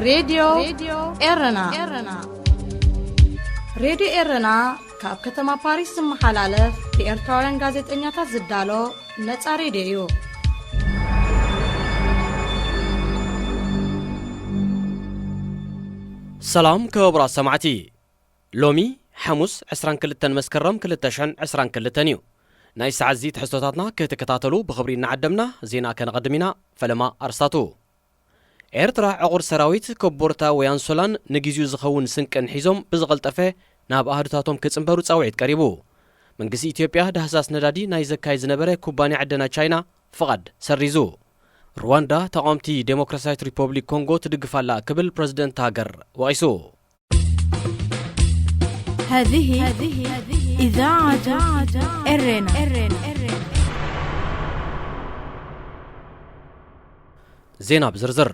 ሬድዮ ኤረና። ሬድዮ ኤረና ካብ ከተማ ፓሪስ ዝመሓላለፍ ብኤርትራውያን ጋዜጠኛታት ዝዳሎ ነጻ ሬድዮ እዩ። ሰላም ክቡራት ሰማዕቲ፣ ሎሚ ሓሙስ ዕስራን ክልተን መስከረም ክልተ ሽሕን ዕስራን ክልተን እዩ። ናይ ሰዓት እዚ ትሕዝቶታትና ክትከታተሉ ብኽብሪ እናዓደምና ዜና ከነቐድም ኢና። ፈለማ ኣርስታቱ። ኤርትራ ዕቑር ሰራዊት ኮቦርታ ወይ ኣንሶላን ንግዜኡ ዝኸውን ስንቅን ሒዞም ብዝቐልጠፈ ናብ ኣህዱታቶም ክጽንበሩ ጻውዒት ቀሪቡ። መንግስቲ ኢትዮጵያ ዳህሳስ ነዳዲ ናይ ዘካይ ዝነበረ ኩባንያ ዕደና ቻይና ፍቓድ ሰሪዙ። ሩዋንዳ ተቓወምቲ ዴሞክራሲያዊት ሪፖብሊክ ኮንጎ ትድግፍ ኣላ ክብል ፕረዚደንት ሃገር ወቒሱ። هذه إذاعة إرنا. ዜና ብዝርዝር።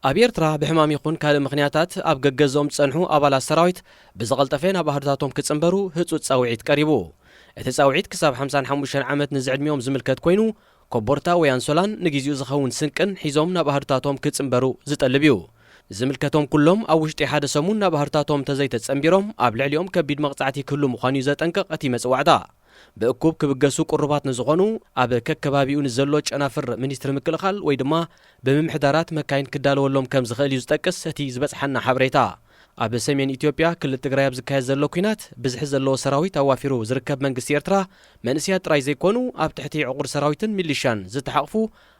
ኣብ ኤርትራ ብሕማም ይኹን ካልእ ምኽንያታት ኣብ ገገዝኦም ዝጸንሑ ኣባላት ሰራዊት ብዝቐልጠፈ ናብ ኣህዱታቶም ክጽንበሩ ህጹጽ ጻውዒት ቀሪቡ። እቲ ጻውዒት ክሳብ ሓምሳን ሓሙሽተን ዓመት ንዝዕድሚኦም ዝምልከት ኮይኑ፣ ኮቦርታ ወይ ኣንሶላን ንግዜኡ ዝኸውን ስንቅን ሒዞም ናብ ኣህዱታቶም ክጽንበሩ ዝጠልብ እዩ። ዝምልከቶም ኩሎም ኣብ ውሽጢ ሓደ ሰሙን ናብ ኣህዱታቶም እንተዘይተጸንቢሮም፣ ኣብ ልዕሊኦም ከቢድ መቕጻዕቲ ክህሉ ምዃኑ እዩ ዘጠንቅቕ እቲ መጽዋዕታ። ብእኩብ ክብገሱ ቅሩባት ንዝኾኑ፣ ኣብ ከከባቢኡ ንዘሎ ጨናፍር ሚኒስትሪ ምክልኻል ወይ ድማ ብምምሕዳራት መካይን ክዳለወሎም ከም ዝኽእል እዩ ዝጠቅስ እቲ ዝበጽሓና ሓበሬታ። ኣብ ሰሜን ኢትዮጵያ ክልል ትግራይ ኣብ ዝካየድ ዘሎ ኲናት፣ ብዝሒ ዘለዎ ሰራዊት ኣዋፊሩ ዝርከብ መንግስቲ ኤርትራ፣ መንእሰያት ጥራይ ዘይኮኑ፣ ኣብ ትሕቲ ዕቑር ሰራዊትን ሚሊሻን ዝተሓቕፉ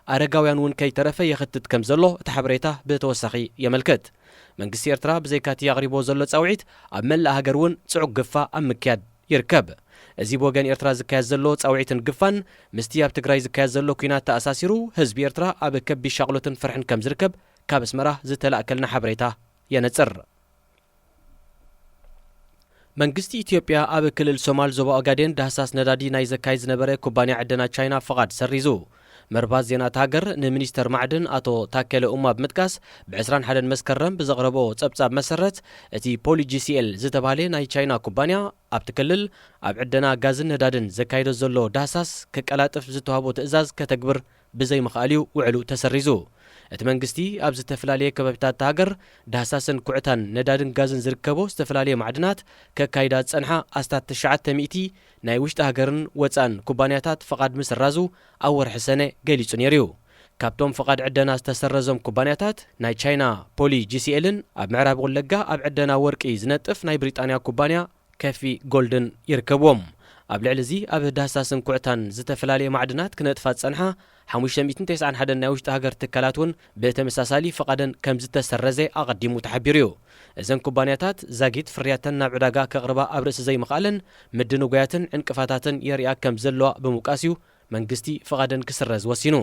ኣረጋውያን እውን ከይተረፈ የኽትት ከም ዘሎ እቲ ሓበሬታ ብተወሳኺ የመልክት። መንግስቲ ኤርትራ ብዘይካቲ ኣቕሪቦ ዘሎ ጻውዒት፣ ኣብ መላእ ሃገር እውን ጽዑቕ ግፋ ኣብ ምክያድ ይርከብ። እዚ ብወገን ኤርትራ ዝካየድ ዘሎ ጻውዒትን ግፋን፣ ምስቲ ኣብ ትግራይ ዝካየድ ዘሎ ኲናት ተኣሳሲሩ፣ ህዝቢ ኤርትራ ኣብ ከቢድ ሻቕሎትን ፍርሕን ከም ዝርከብ ካብ ኣስመራ ዝተላእከልና ሓበሬታ የነጽር። መንግስቲ ኢትዮጵያ ኣብ ክልል ሶማል ዞባ ኦጋዴን ዳህሳስ ነዳዲ ናይ ዘካይድ ዝነበረ ኩባንያ ዕደና ቻይና ፍቓድ ሰሪዙ። መርባት ዜና እታ ሃገር ንሚኒስተር ማዕድን ኣቶ ታከለ ኡማ ብምጥቃስ፣ ብ ዕስራን ሓደን መስከረም ብዘቕረቦ ጸብጻብ መሰረት፣ እቲ ፖሊ ጂ ሲ ኤል ዝተባህለ ናይ ቻይና ኩባንያ ኣብቲ ክልል ኣብ ዕደና ጋዝን ነዳድን ዘካይዶ ዘሎ ዳህሳስ ከቀላጥፍ ዝተዋህቦ ትእዛዝ ከተግብር ብዘይምኽኣል እዩ ውዕሉ ተሰሪዙ። እቲ መንግስቲ ኣብ ዝተፈላለየ ከባቢታት እታ ሃገር ዳህሳስን ኩዕታን ነዳድን ጋዝን ዝርከቦ ዝተፈላለየ ማዕድናት ከካይዳ ዝጸንሓ ኣስታት ትሽዓተ ሚእቲ ናይ ውሽጢ ሃገርን ወጻእን ኩባንያታት ፍቓድ ምስራዙ ኣብ ወርሒ ሰነ ገሊጹ ነይሩ እዩ። ካብቶም ፍቓድ ዕደና ዝተሰረዞም ኩባንያታት ናይ ቻይና ፖሊ ጂ ሲ ኤልን ኣብ ምዕራብ ወለጋ ኣብ ዕደና ወርቂ ዝነጥፍ ናይ ብሪጣንያ ኩባንያ ከፊ ጎልድን ይርከብዎም። ኣብ ልዕሊ እዚ ኣብ ዳህሳስን ኩዕታን ዝተፈላለየ ማዕድናት ክነጥፋ ዝጸንሓ ሓሙሽተ ሚእትን ተስዓን ሓደን ናይ ውሽጢ ሃገር ትካላት እውን ብተመሳሳሊ ፍቓደን ከም ዝተሰረዘ ኣቐዲሙ ተሓቢሩ እዩ። እዘን ኩባንያታት ዛጊት ፍርያተን ናብ ዕዳጋ ከቕርባ ኣብ ርእሲ ዘይምኽኣለን ምድንጓያትን ዕንቅፋታትን የርእያ ከም ዘለዋ ብምውቃስ እዩ መንግስቲ ፍቓደን ክስረዝ ወሲኑ።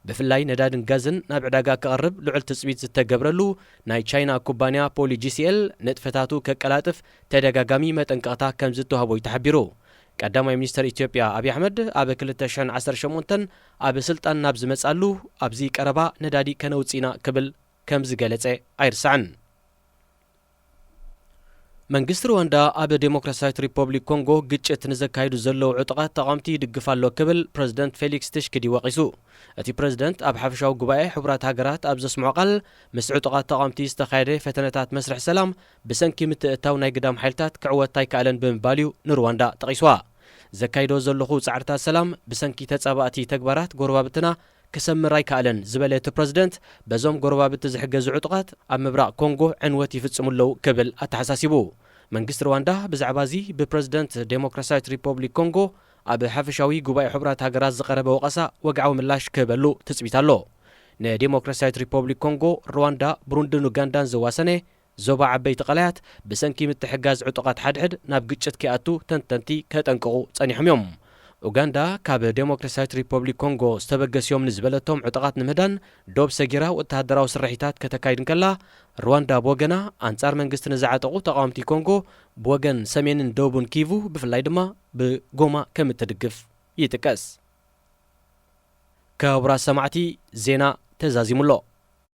ብፍላይ ነዳድን ጋዝን ናብ ዕዳጋ ክቐርብ ልዑል ትጽቢት ዝተገብረሉ ናይ ቻይና ኩባንያ ፖሊ ጂ ሲ ኤል ንጥፈታቱ ከቀላጥፍ ተደጋጋሚ መጠንቀቕታ ከም ዝተዋህቦ እዩ ተሓቢሩ። ቀዳማይ ሚኒስተር ኢትዮጵያ ኣብይ ኣሕመድ ኣብ ክልተ ሽሕን ዓሰርተ ሸሞንተን ኣብ ስልጣን ናብ ዝመጻሉ ኣብዚ ቀረባ ነዳዲ ከነውጽእ ኢና ክብል ከም ዝገለጸ ኣይርሳዕን። መንግስቲ ሩዋንዳ ኣብ ዴሞክራሲያዊት ሪፖብሊክ ኮንጎ ግጭት ንዘካይዱ ዘለዉ ዕጡቓት ተቓወምቲ ይድግፍ ኣሎ ክብል ፕረዚደንት ፌሊክስ ትሽክዲ ወቒሱ። እቲ ፕረዚደንት ኣብ ሓፈሻዊ ጉባኤ ሕቡራት ሃገራት ኣብ ዘስምዖ ቃል፣ ምስ ዕጡቓት ተቓወምቲ ዝተኻየደ ፈተነታት መስርሕ ሰላም ብሰንኪ ምትእትታው ናይ ግዳም ሓይልታት ክዕወት ኣይከኣለን ብምባል እዩ ንሩዋንዳ ጠቒስዋ። ዘካይዶ ዘለኹ ጻዕርታት ሰላም ብሰንኪ ተጻባእቲ ተግባራት ጎረባብትና ክሰምር ኣይከኣለን ዝበለ እቲ ፕረዚደንት፣ በዞም ጎረባብቲ ዝሕገዙ ዕጡቓት ኣብ ምብራቕ ኮንጎ ዕንወት ይፍጽሙ ኣለዉ ክብል ኣተሓሳሲቡ። መንግስቲ ሩዋንዳ ብዛዕባ እዚ ብፕረዚደንት ዴሞክራሲያዊት ሪፖብሊክ ኮንጎ ኣብ ሓፈሻዊ ጉባኤ ሕቡራት ሃገራት ዝቐረበ ወቐሳ ወግዓዊ ምላሽ ክህበሉ ትጽቢት ኣሎ። ንዴሞክራሲያዊት ሪፖብሊክ ኮንጎ፣ ሩዋንዳ፣ ብሩንድን ኡጋንዳን ዘዋሰነ ዞባ ዓበይቲ ቀላያት ብሰንኪ ምትሕጋዝ ዕጡቓት ሓድሕድ ናብ ግጭት ከይኣቱ ተንተንቲ ከጠንቅቑ ጸኒሖም እዮም። ኡጋንዳ ካብ ዴሞክራሲያዊት ሪፖብሊክ ኮንጎ ዝተበገሱ እዮም ንዝበለቶም ዕጡቓት ንምህዳን ዶብ ሰጊራ ወተሃደራዊ ስርሒታት ከተካይድ እንከላ፣ ሩዋንዳ ብወገና ኣንጻር መንግስቲ ንዝዓጠቑ ተቓወምቲ ኮንጎ ብወገን ሰሜንን ደቡብን ኪቩ ብፍላይ ድማ ብጎማ ከም እትድግፍ ይጥቀስ። ክቡራት ሰማዕቲ፣ ዜና ተዛዚሙ ኣሎ።